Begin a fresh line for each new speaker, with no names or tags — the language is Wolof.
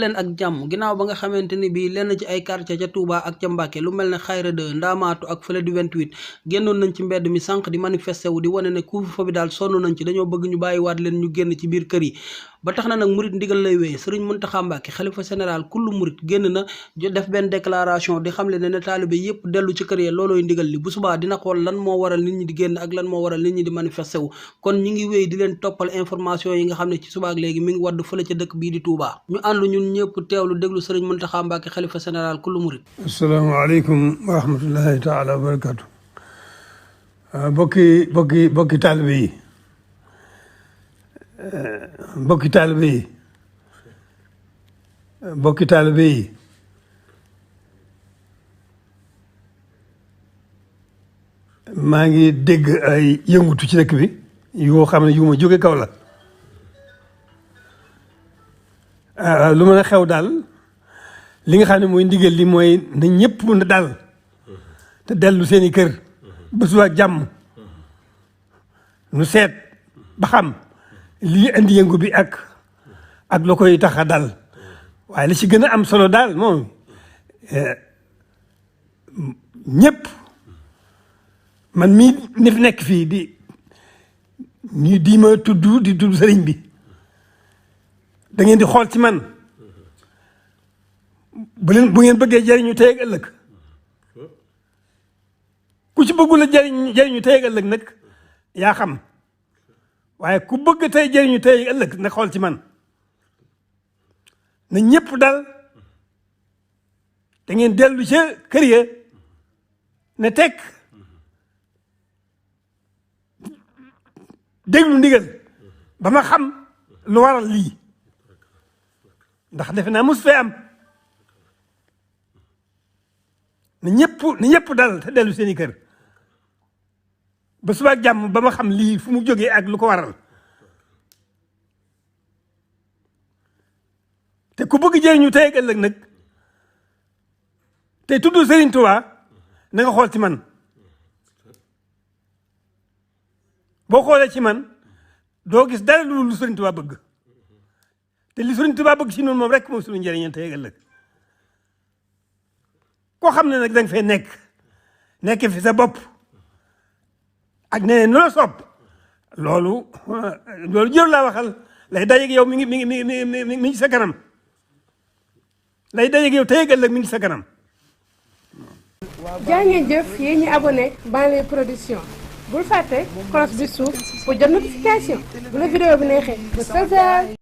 leen ak jàmm ginnaaw ba nga xamante ni bii lenn ci ay quartier ca Touba ak ca Mbàkke lu mel ne Xayra 2 Ndaamaatu ak fële du 28 génnoon nañ ci mbedd mi sànq di manifesté wu di wane ne couvre-feu bi daal sonn nañ ci dañoo bëgg ñu bàyyiwaat leen ñu génn ci biir kër yi ba tax na nag murit ndigal lay wéy Sëriñ Muntaxa Mbàkke xalifa général kullu murit génn na def benn déclaration di xamle ne taalibe yépp dellu ci kër yi loolooy ndigal li bu subaa dina xool lan moo waral nit ñi di génn ak lan moo waral nit ñi di manifesté wu kon ñi ngi wéy di leen toppal information yi nga xam ne ci subaak léegi mi ngi wadd fële ca dëkk bii di Touba ñu ànd ñun ñëpp teewlu déglu Sëriñ Muntaxa Mbàkke xalifa général kullu murit.
asalaamaaleykum wa rahmatullahi taala wa barakatu bokki taalibe yi bokki taalibe yi maa ngi dégg ay yëngutu ci dëkk bi yoo xam ne yu ma jóge kaw la lu mën a xew daal li nga xam ne mooy ndigal li mooy na ñëpp mën a dal te dellu seeni kër ba suba jàmm nu seet ba xam lii indi yëngu bi ak la koy tax a dal waaye li ci gën a am solo daal moom ñëpp man mii ni fi nekk fii di ma tudd sëriñ bi da ngeen di xool ci man bu ngeen bëggee jëriñu tey ak ëllëg ku ci bëggul a jëriñu tey ak ëllëg nag yaa xam waaye ku bëgg tey jëriñu tey ak ëllëg nag xool ci man na ñëpp dal da ngeen dellu ca kër ya ne tekk déglu ndigal ba ma xam lu waral lii ndax defe naa mos fee am na ñëpp dal te dellu seeni kër ba suba ak jàmm ba ma xam lii fu mu jógee ak lu ko waral te ku bëgg jëriñu tey ak ëllëg nag te tudd Serigne Touba na nga xool ci man boo xoolee ci man doo gis dara lu Serigne Touba bëgg te li Serigne Touba bëgg si noonu moom rek moom suñu njëriñal tey ak ëllëg koo xam ne nag da nga fay nekk fi sa bopp ak neneen nu la sopp loolu jër laa waxal lay dajeeg yow mi ngi sa kanam lay dajeeg yow tey ak ëllëg mi ngi sa kanam.
jaa ngeen jëf yéen ñi abonné Banlieue Production bul fàtte cloche bi suuf pour jot notification bu la vidéo bi neexee ba